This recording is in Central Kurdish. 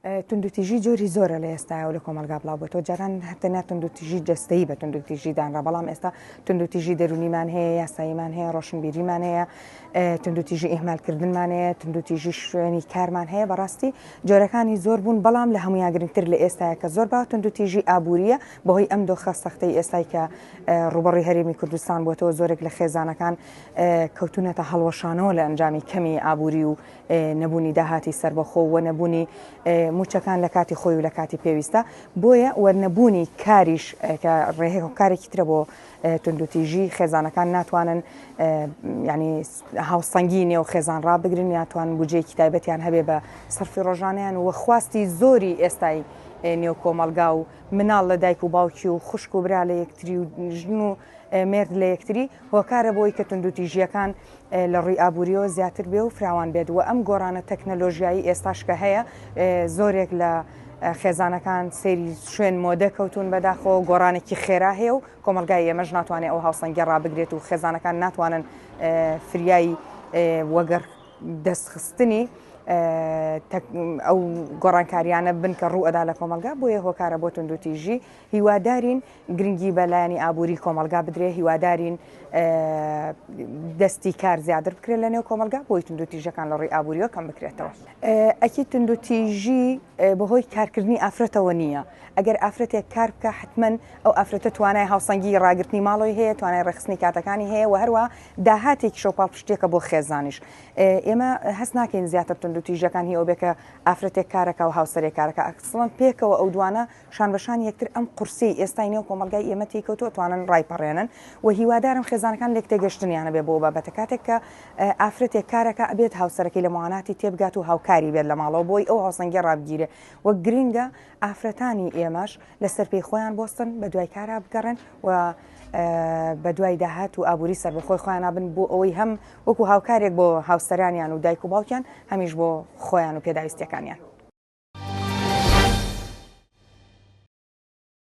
توندوتیژی جۆری زۆرە لە ئێستایا و لە کۆمەڵگا بڵاو بۆتەوە، جاران هەر تەنیا توندوتیژی جەستەیی بە توندوتیژی دانرا، بەڵام ئێستا توندوتیژی دەروونیمان هەیە، یاساییمان هەیە، ڕۆشنبیریمان هەیە، توندوتیژی ئیهمالکردنمان هەیە، توندوتیژی شوێنی کارمان هەیە، بەڕاستی جۆرەکانی زۆر بوون، بەڵام لە هەموویان گرنگتر لە ئێستایا کە زۆر باوە توندوتیژی ئابوورییە، بەهۆی ئەم دۆخە سەختەی ئێستای کە ڕووبەڕووی هەرێمی کوردستان بووەتەوە، زۆرێک لە خێزانەکان کەوتوونەتە هەڵوەشانەوە لە ئەنجامی کەمی ئابووری و نەبوونی داهاتی سەربەخۆ و نەبوونی مووچەکان لە کاتی خۆی و لە کاتی پێویستە بۆیە و نەبوونی کاریش کە هۆکارێکی ترە بۆ توندوتیژی خێزانەکان ناتوانن ینی هاوسەنگی نێو خێزان ڕابگرن یاتوان بجێکی تایبەتیان هەبێ بە سەرفی ڕۆژانیان و خواستی زۆری ئێستای نێو کۆمەلگا و مناڵ لە دایک و باوکی و خوشک و برا لە یەکتری و ژن و مێرد لە یەکتری هۆکارە بۆی کە توندوتیژیەکان لە ڕووی ئابووریەوە زیاتر بێ و فراوان بێت و ئەم گۆڕانە تەکنەلۆژیایی ئێستاش کە هەیە زۆرێک لە خێزانەکان سەیری شوێن مۆدە کەوتون بەداخەوە گۆڕانێکی خێرا هەیە و کۆمەلگای ئێمەش ناتوانێت ئەو هاوسەنگیە ڕابگرێت و خێزانەکان ناتوانن فریای وەگەڕ دەستخستنی ئەو گۆڕانکاریانە بن کە ڕوو ئەدا لە کۆمەلگا بۆیە هۆکارە بۆ توندوتیژی هیوادارین گرنگی بە لایەنی ئابووری کۆمەڵگا بدرێ، هیوادارین دەستی کار زیاتر بکرێت لە نێو کۆمەڵگا بۆی توندوتیژەکان لە ڕووی ئابووریەوە کەم بکرێتەوە. ئەکی توندوتیژی بەهۆی کارکردنی ئافرەتەوە نییە، ئەگەر ئافرەتێک کار بکە حتمما ئەو ئافرەتە توانای هاوسەنگی ڕاگرتنی ماڵەوەی هەیە، توانای ڕێکخستنی کاتەکانی هەیە و هەروە داهاتێکیشە و پاڵپشتیەکە بۆ خێزانیش. ئێمە هەست ناکەین زیاتر توندوتیژەکان هی ئەو بێ کە ئافرەتێک کارەکە و هاوسەرێک کارەکە، ئەسڵەن پێکەوە ئەو دوانە شان بە شانی یەکتر ئەم قورسیەی ئێستای نێو کۆمەڵگای ئێمە تێی کەوتووە ئەتوانن ڕایپەڕێنن و هیوادارم خێزانەکان لێکتێگەشتنیان هەبێ بۆ بابەتە کاتێک کە ئافرەتێک کارەکە ئەبێت هاوسەرەکەی لە مواناتی تێبگات و هاوکاری بێت لە ماڵەوە بۆی ئەو هاوسەنگیە ڕابگیرێ و گرنگە ئافرەتانی ئێمەش لەسەر پێی خۆیان بۆستن بە دوای کارا بگەڕێن و بە دوای داهات و ئابووری سەربەخۆی خۆیان بن بۆ ئەوەی هەم وەکو هاوکارێک بۆ هاوسەرانیان و دایک و باوکیان هەمیش بۆ خۆیان و پێداویستیەکانیان.